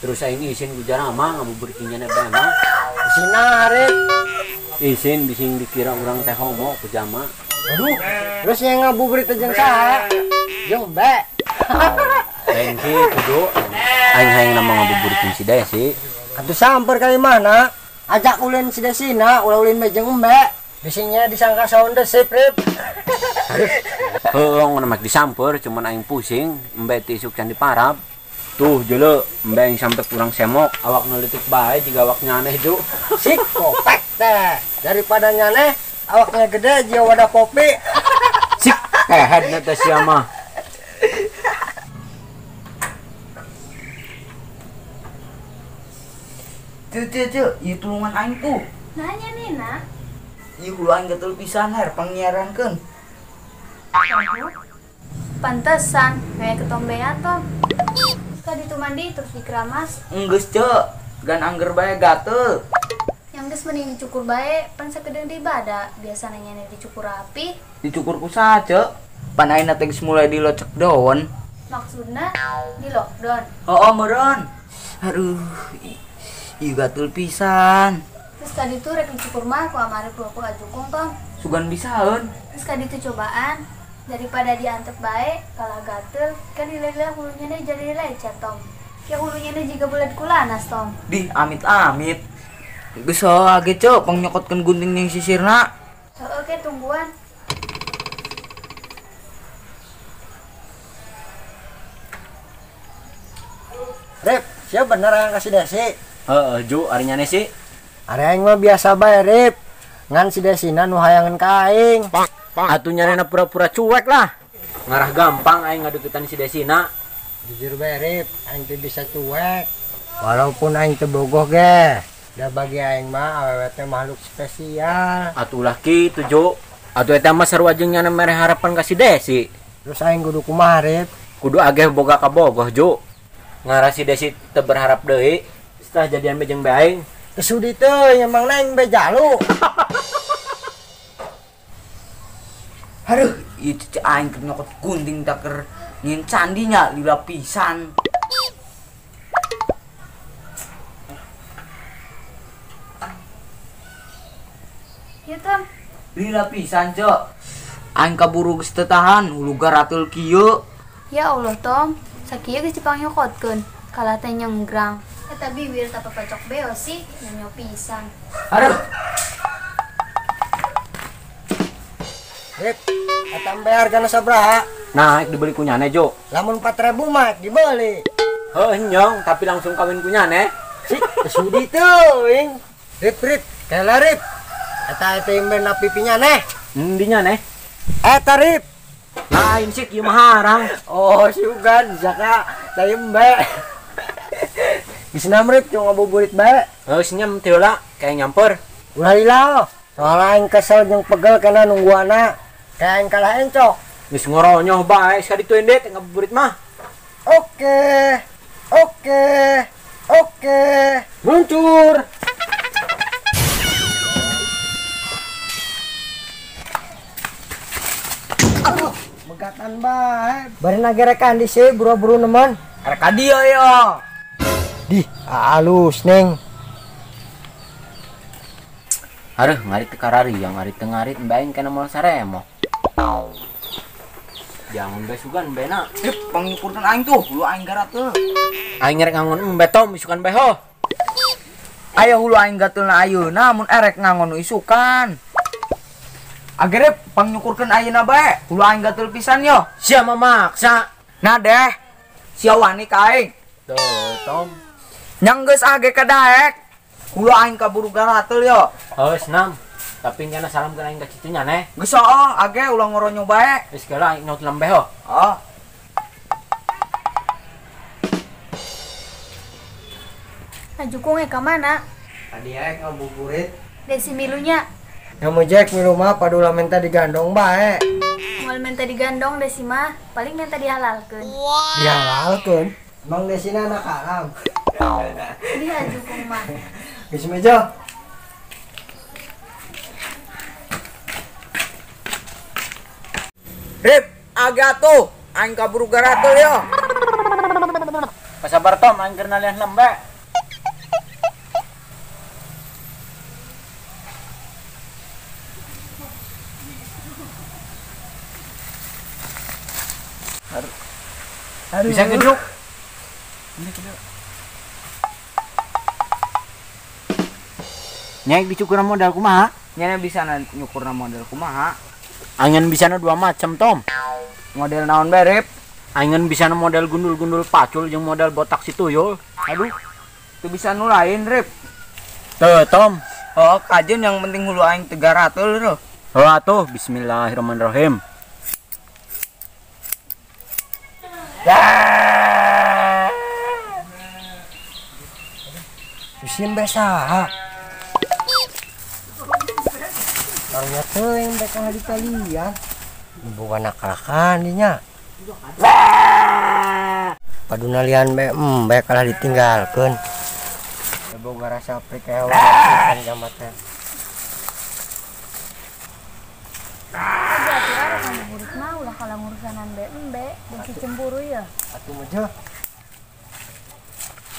Terus aing isin ku jarama ngabuburit jeung nyana bae mah. Isina Rip. Isin bising dikira urang teh homo ku jama. Aduh, terus yang ngabuburit jeung saha? Jeung be. Lain kitu, Jo. Aing hayang nama ngabuburit jeung si Desi. Atuh samper ka mana? Ajak ulin si Desina, ulah ulin bae jeung embe. Bisingnya disangka sound sip, Rip. Heuh, ngan mak disamper, cuman aing pusing, embe ti isuk can diparab. Tuh, jele, embe aing sampe kurang semok, awak nelitik bae jiga awaknya aneh, Jo. Sik kopek teh. Daripada nyaneh, awaknya gede jiga wadah kopi. Sik, kehed teh sia mah. Ceu, ceu, ceu, ieu tulungan aing tuh. Nanya nih, nak. Ieu hulu aing gatel pisan her pangnyiarankeun. Pantesan, kayak ketombean, Tom. Ka ditu mandi terus dikeramas. Enggeus, ceu, gan angger bae gatel. Yang geus mending dicukur bae, pan sakedeung di bada. Biasana nyana dicukur rapi. Dicukur ku saha, ceu? Pan ayeuna teh geus mulai di lockdown. Maksudna di lockdown? Heueuh, meureun. Aduh, ieu gatel pisan. Terus tadi tuh rek dicukur mah ku amare ku ajukung, Tom. Sugan bisaeun. Terus tadi tuh cobaan daripada diantep bae kalah gatel kan dileleh hulunya deh jadi lecet, Tom. Ya hulunya deh jiga bulat kulanas, Tom. Dih, amit-amit. Geus age, Ceu, pangnyokotkeun gunting jeung sisirna. Heueuh, ke tungguan. Rip, sia bener yang kasih Desi? Heeh, Jo, ari nyane sih. Ari aing mah biasa bae, Rip. Ngan si Desina nu hayangan ka aing. Atuh nyanena pura-pura cuek lah. Ngarah gampang aing ngadeukeutan si Desina. Jujur bae, Rip, aing teu bisa cuek. Walaupun aing teu bogoh ge. Da bagi aing mah awewe teh makhluk spesial. Atuh ulah kitu, Jo. Atuh eta mah sarua jeung nyana mere harapan ka si Desi. Terus aing kudu kumaha, Rip? Kudu ageh boga kabogoh, Jo. Ngarah si Desi teu berharap deui setelah jadian be jeung be aing. Kesudi teh emang aing be jalu. Aduh, ieu cucu aing keur nyokot gunting tak keur nyieun candinya lila pisan. Ya, Tom. Lila pisan, Cok. Aing kaburu geus teu tahan, hulu garateul kieu. Ya Allah, Tom. Sakieu geus dipangyokotkeun, kalah teh nyenggrang. Eta bibir tapa pacok beo sih, nyanyo pisan. Aduh. Rip, eta embe hargana sabaraha? Nah, dibeli ku nyane, Jo. Lamun 4000 mah dibeli. Heuh, nyong, tapi langsung kawin ku nyane. Sik, sudi teuing. Rip, Rip, kela Rip. Eta eta embe na pipi nyane. Endi nyane? Eta Rip. Lain sik ieu mah harang. Oh, sugan jaka teh embe. Geus nam Rip, cuma ngabuburit bae. Heuh, senyum teh heula, kayak nyamper. Ulah lila. Soalnya aing kesel jeung pegel kana nungguana. Kayak aing kalah encok. Geus ngoronyoh bae sakaditu ende teh ngabuburit mah. Oke. Oke. Oke. Muncur. Aduh, megatan bae. Bari nagerekan di sih buru-buru nemen. Rek ka dieu yo. Dih, alus neng. Aduh, ngarit teu karari, yang ngarit teu ngarit embe aing kana moal saremok. Jangan bae sugan embe na. Rip, pangnyukurkeun aing tuh, hulu aing garateul. Aing rek ngangon embe, Tom, isukan bae ho. Aya hulu aing gatelna ayeuna mun erek ngangon isukan. Agerep pangnyukurkeun ayeuna bae, hulu aing gatel pisan yo. Sia memaksa. Nah deh, sia wani ka aing. Tuh, Tom. Nyang geus age ka daek. Hulu aing kaburu garateul yo. Heus, nam. Tapi kana salam ka aing ka cici nya. Geus heuh, age ulah ngoronyo bae. Geus geura aing nyaut lembe ho. Oh. Ajukung ka mana? Tadi aing ngabuburit. Desi milunya. Yang mojek milu mah padula minta digandong bae. Moal minta digandong Desi mah, paling minta dihalalkeun. Wow. Dihalalkeun? Emang Desina anak haram. Di ajukung mah. Geus mejo. Rip, agak tuh, aing kaburu garatul yo. Pas Sabar Tom, aing keur nalian lembe. Bisa geduk. Ini keduk. Nyai dicukur modal kumaha? Nyana bisa nyukurna model kumaha? Angan bisa dua macam Tom. Model naon bae, Rip? Angan bisa model gundul-gundul pacul jeung model botak si tuyul. Aduh, itu bisa nu lain, Rip. Tuh, Tom. Oh, kajen yang penting hulu aing 300 lho. Oh, atuh, bismillahirrahmanirrahim. Bisi embe saha? Karunya teuing embe kalah ditalian. Bukan nakalakan dinya. Padu nalian be embe kalah ditinggalkeun. Boga rasa prik hewan pisan jamat teh. Atuh ngabuburit mah ulah kalah ngurusanan be embe, bisi cemburu ya. Atuh mah.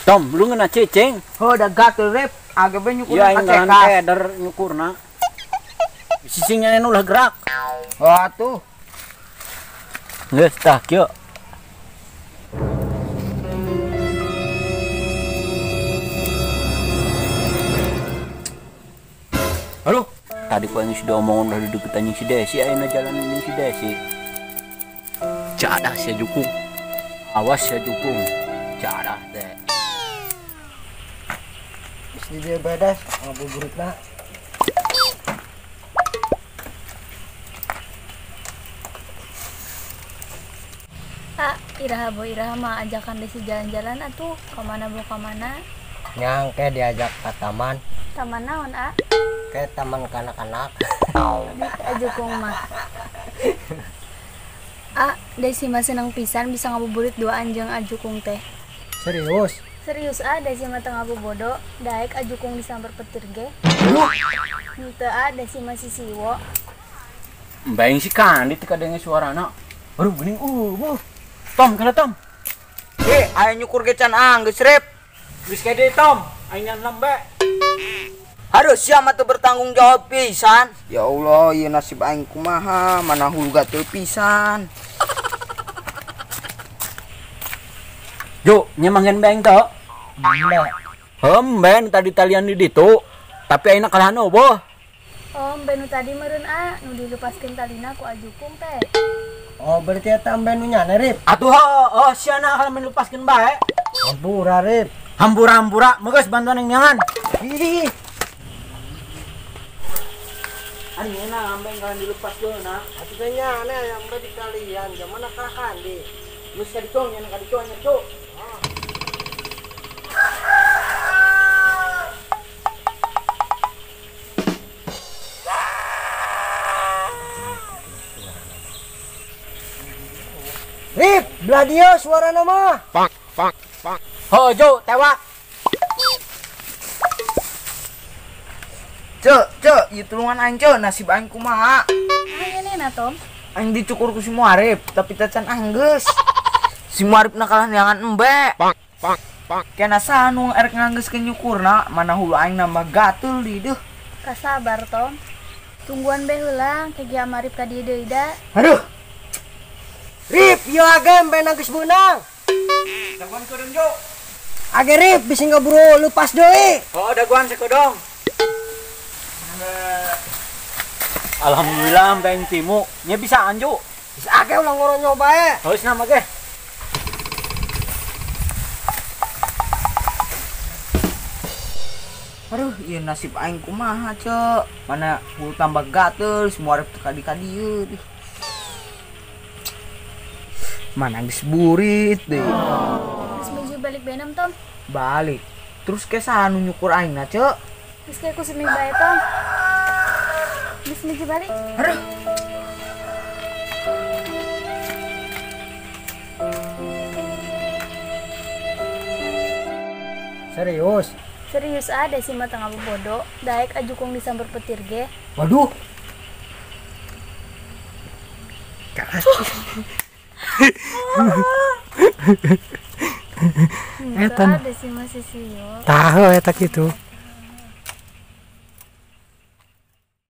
Tom, lu ngena cicing? Oh, udah gatel, Rip. Age be nyukurna ya, aing keder nyukurna. Cicingnya ulah gerak. Oh, atuh. Geus tah kieu. Halo, tadi ku aing sudah omongan udah duduk anjing si Desi, ayeuna jalan anjing si Desi. Jadah sia jukung. Awas sia jukung. Jadah teh. Geus di dieu beres ngabuburitna. Ah, iraha bo iraha mah ajakan Desi jalan-jalan atuh, ka mana bo ka mana? Nyangke diajak ke taman. Taman naon, ah? Ke taman kanak-kanak. Ajukung mah. Ah, Desi mah seneng pisan bisa ngabuburit duaan jeung ajukung teh. Serius? Serius ah, Desi mah teu ngabobodo, daek ajukung disambar petir ge. Henteu ah, Desi mah sisiwo. Embaing si Kandi teu kadenge suarana. Aduh geuning eueuh. Tom, kana Tom. Eh, aya nyukur ge can anggeus, Rip. Geus kede Tom, aing ngan lembe. Harus siapa tuh bertanggung jawab pisan. Ya Allah, ieu nasib aing kumaha, mana hulu gatel pisan. Jo, nyemangkeun bae teu? Embe. Hemben tadi talian di ditu, tapi ayeuna kalahan eueuh. Oh, embe nu tadi meureun ah, nu dilepaskeun talina ku ajukung teh. Oh, berarti eta embe nu nyane, Rip. Atuh heuh, siana kalah melepaskeun bae. Hampura, Rip. Hampura-hampura, geus bantuan yang nyangan. Ih. Ayeuna ambeng kalah dilepaskeun na. Atuh teh nyane aya embe di kalian, jamana kalah kandi. Geus ka ditu nya ka ditu nya tu. Rip, belah dia suarana mah. Pak, pak, pak. Ho, Jo, tewak. Cek, cek, ieu tulungan aing cek, nasib aing kumaha? Aing na, Tom. Aing dicukur ku si Muarif, tapi tacan anggeus. Si Muarif na kalah neangan embe. Pak, pak, pak. Kena saha nu erek nganggeuskeun nyukurna, mana hulu aing nambah gatel di deuh. Kasabar, Tom. Tungguan bae heula, ke Gia Marif ka dieu deui da. Aduh. Rip, ieu age embe geus beunang. Daguan kudeung, Jo. Age Rip, bisi ngaburu lepas deui. Oh, daguan sakodong. Alhamdulillah ambeng timu. Nya bisa anju. Bisa age ulah ngoronyo bae. Geus nama ge. Aduh, ieu nasib aing kumaha, Cek. Mana hulu tambah gatel, semua arep teu ka dieu. Mana geus burit deui. Geus maju balik benam, Tom. Balik. Terus ke saha nu nyukur aing na, Cek? Geus ke ku semi bae, Tom. Geus maju balik. Aduh. Serius? Serius ah, Desi mah teu ngabobodo, daek ajukung disambar petir ge. Waduh. Eta. Ada sih masih sio. Tahu eta kitu.